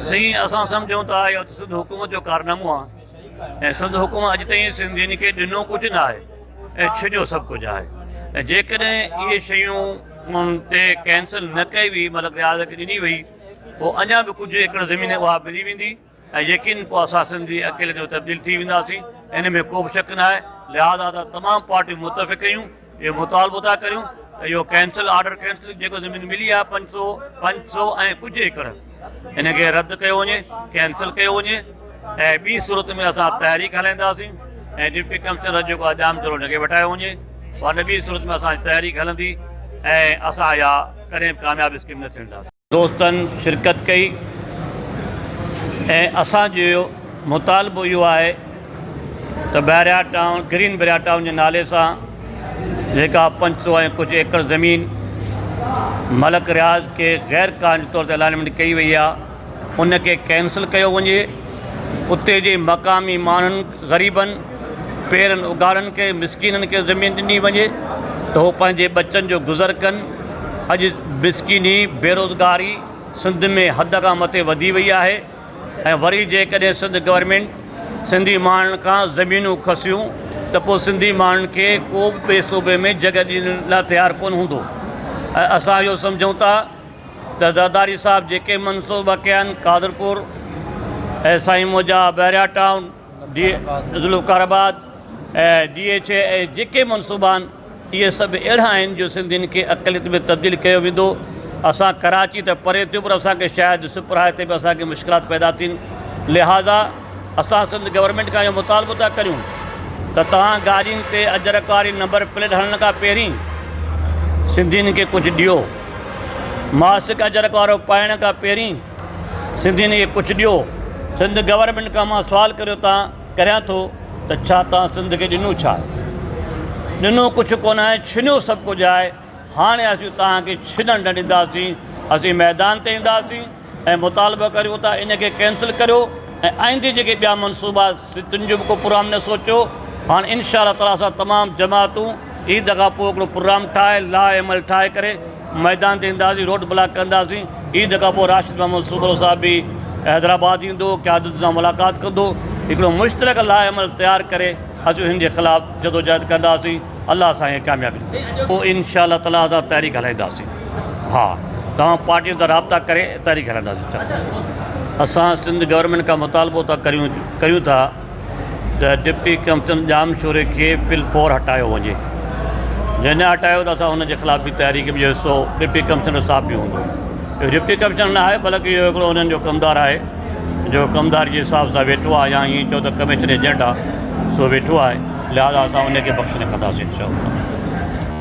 سائين اسان سمجهون ٿا اهو ته سنڌ حڪومت جو ڪارنامو آهي ۽ سنڌ حڪومت اڄ تائين سنڌين کي ڏنو ڪجهه نه آهي ۽ ڇڏيو سڀ ڪجهه آهي ۽ جيڪڏهن اهي شيون تي ڪينسل نه ڪئي وئي ملڪ رياض کي ڏني وئي پوء اڃا به ڪجهه ايڪڙ زمين اها ملي ويندي ۽ يقين پوء اسان سنڌي اقليت ۾ تبديل ٿي وينداسين ان ۾ ڪو به شڪ نه آهي لهٰذا اسان تمام پارٽيون متفق آهيون اهو مطالبو ٿا ڪريون ته اهو ڪينسل آرڊر ڪينسل جيڪو زمين ملي آهي 500 500 ۽ ڪجهه ايڪڙ ان کي رد ڪيو وڃي ڪينسل ڪيو وڃي ۽ ٻي صورت ۾ اسان تحريڪ هلائينداسين ۽ ڊپٽي ڪمشنر جيڪو آهي ڄام چلو ان کي وٺايو وڃي ورنه ٻي صورت ۾ اسان جي تحريڪ هلندي ۽ اسان اها ڪڏهن به ڪامياب اسڪيم نه ٿيڻ ڏينداسين. دوستن شرڪت ڪئي ۽ اسان جو مطالبو اهو آهي ته Bahria town green Bahria town جي نالي سان جيڪا 500 ۽ ڪجهه ايڪڙ زمين ملڪ رياض کي غير قانوني طور تي الائنمينٽ ڪئي وئي آهي ان کي ڪينسل ڪيو وڃي اتي جي مقامي ماڻهن غريبن پيرن اگهاڙن کي مسڪينن کي زمين ڏني وڃي ته هو پنهنجي ٻچن جو گذر ڪن. اڄ مسڪيني، بيروزگاري سنڌ ۾ حد کان مٿي وڌي وئي آهي ۽ وري جيڪڏهن سنڌ گورنمينٽ سنڌي ماڻهن کان زمينون کسيون ته پوء سنڌي ماڻهن کي ڪو به ٻئي صوبي ۾ جڳهه ڏيڻ لاء تيار ڪونه هوندو ۽ اسان اهو سمجهون ٿا ته زرداري صاحب جيڪي منصوبا ڪيا آهن قادرپور ۽ سائين منهنجا Bahria town D Zulfiqarabad ۽ D H A ۽ جيڪي منصوبا آهن اهي سڀ اهڙا آهن جو سنڌين کي اقليت ۾ تبديل ڪيو ويندو. اسان ڪراچي ته پري ٿيو پر اسان کي شايد سپر هاء تي به اسان کي مشڪلات پيدا ٿين لهٰذا اسان سنڌ گورنمينٽ کان اهو مطالبو ٿا ڪريون ته توهان گاڏين تي اجرڪ واري نمبر پليٽ هڻڻ کان پهرين سنڌين کي ڪجهه ڏيو ماسڪ اجرڪ وارو پائڻ کان پهرين سنڌين کي ڪجهه ڏيو. سنڌ گورنمينٽ کان مان سوال ڪريو تان ڪريان ٿو ته ڇا توهان سنڌ کي ڏنو ڇا آهي؟ ڏنو ڪجهه ڪونه آهي، ڇنيو سڀ ڪجهه آهي. هاڻي اسين توهان کي ڇنڻ نه ڏينداسين. اسين ميدان تي اينداسين ۽ مطالبو ڪريون ٿا ان کي ڪينسل ڪريو ۽ آئيندي جيڪي ٻيا منصوبا تن جو به ڪو پروگرام نه سوچيو. هاڻ انشاء الله تعاليٰ اسان تمام جماعتون عيد کان پوء هڪڙو پروگرام ٺاهي لاء عمل ٺاهي ڪري ميدان تي اينداسين، روڊ بلاڪ ڪنداسين، عيد کان پوء راشد محمود سومرو صاحب به حيدرآباد ايندو، قيادت سان ملاقات ڪندو، هڪڙو مشترڪ لائحه عمل تيار ڪري اسين هن جي خلاف جدوجهد ڪنداسين، الله اسان کي ڪاميابي ڏيندو. پوء انشاء الله تعاليٰ اسان تحريڪ هلائينداسين، ها توهان پارٽين سان رابطا ڪري تحريڪ هلائينداسين. اسان سنڌ گورنمينٽ کان مطالبو ٿا ڪريون ڪريون ٿا. ته ڊپٽي ڪمشنر ڄامشوري کي في الفور هٽايو وڃي جي نه هٽايو ته اسان ان جي خلاف به تحريڪ جو حصو ڊپٽي ڪمشنر صاحب به هوندو اهو ڊپٽي ڪمشنر نه آهي بلڪ اهو هڪڙو انهن جو ڪمدار آهي جو ڪمدار جي حساب سان ويٺو آهي يا ائين چئو ته ڪميشن ايجنٽ آهي سو ويٺو آهي لهٰذا اسان ان کي بخش نه ڪنداسين انشاء الله.